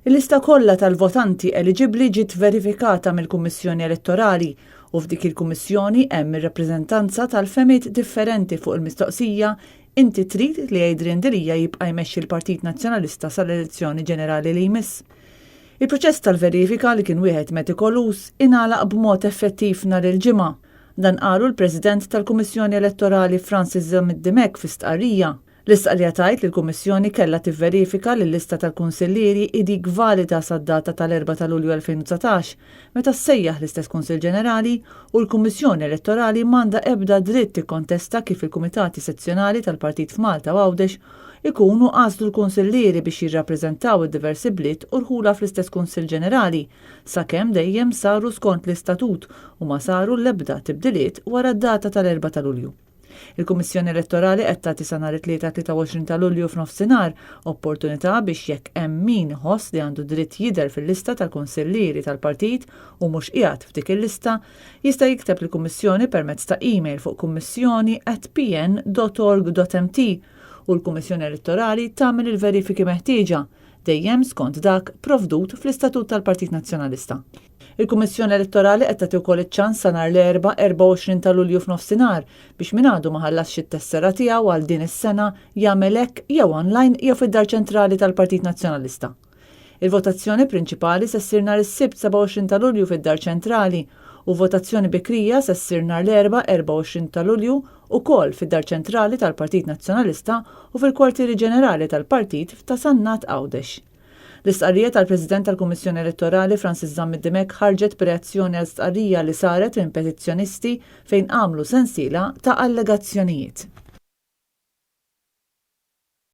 Il-lista kollha tal-votanti eliġibbli ġiet verifikata mill-Kummissjoni Elettorali u f'dik il-Kummissjoni hemm ir-rappreżentanza tal-fehmiet differenti fuq il-mistoqsija Inti trid li Adrian Delia jibqa' jmexxi l-Partit Nazzjonalista sal-elezzjoni ġenerali li jmiss? Il-proċess tal-verifika li kien wieħed metikoluż ingħalaq b'mod effettiv nhar il-Ġimgħa. Dan qalu l-President tal-Kummissjoni Elettorali Francis Zammit Dimech fi stqarrija. L-istqarrija tgħid li l-Kummissjoni kellha tivverifika li l-lista tal-kunsillieri hi dik valida sad-data tal-4 ta' Lulju 2019, meta ssejjaħ l-istess Kunsill Ġenerali u l-Kummissjoni Elettorali m'għandha ebda dritt tikkontesta kif il-Kumitati Sezzjonali tal-Partit f'Malta u Għawdex ikunu għażlu l-kunsillieri biex jirrappreżentaw id-diversi bliet u rħula fl-istess Kunsill Ġenerali sakemm dejjem saru skont l-istatut u ma saru l-ebda tibdiliet wara d-data tal-4 ta' Lulju. Il-Kummissjoni Elettorali qed tagħti sa nhar it-Tlieta 23 ta' Lulju f'nofsinhar opportunità biex jekk hemm min iħoss li għandu dritt jidher fil-lista tal-kunsillieri tal-partit u mhux qiegħed f'dik il-lista, jista' jikteb lill-Kummissjoni permezz ta' email fuq kummissjoni at pn dot org dot mt u l-Kummissjoni Elettorali tagħmel il-verifiki meħtieġa, dejjem skont dak provdut fl-Istatut tal-Partit Nazzjonalista. Il-Kummissjoni Elettorali qed tagħti wkoll iċ-ċans sa nhar l-Erbgħa 24 ta' Lulju f'nofsinhar biex min għadu ma ħallasx it-tessera tiegħu għal din is-sena jagħmel hekk jew online jew fid-Dar Ċentrali tal-Partit Nazzjonalista. Il-votazzjoni prinċipali se ssir nhar is-Sibt 27 ta' Lulju fid-Dar Ċentrali u votazzjoni bikrija se ssir nhar l-Erbgħa 24 ta' Lulju ukoll fid-Dar Ċentrali tal-Partit Nazzjonalista u fil-Kwartieri Ġenerali tal-Partit f'Ta' Sannat Għawdex. L-istqarrija tal-President tal-Kummissjoni Elettorali Francis Zammit Dimech ħarġet b'reazzjoni għal stqarrija li saret minn petizzjonisti fejn għamlu sensiela ta' allegazzjonijiet.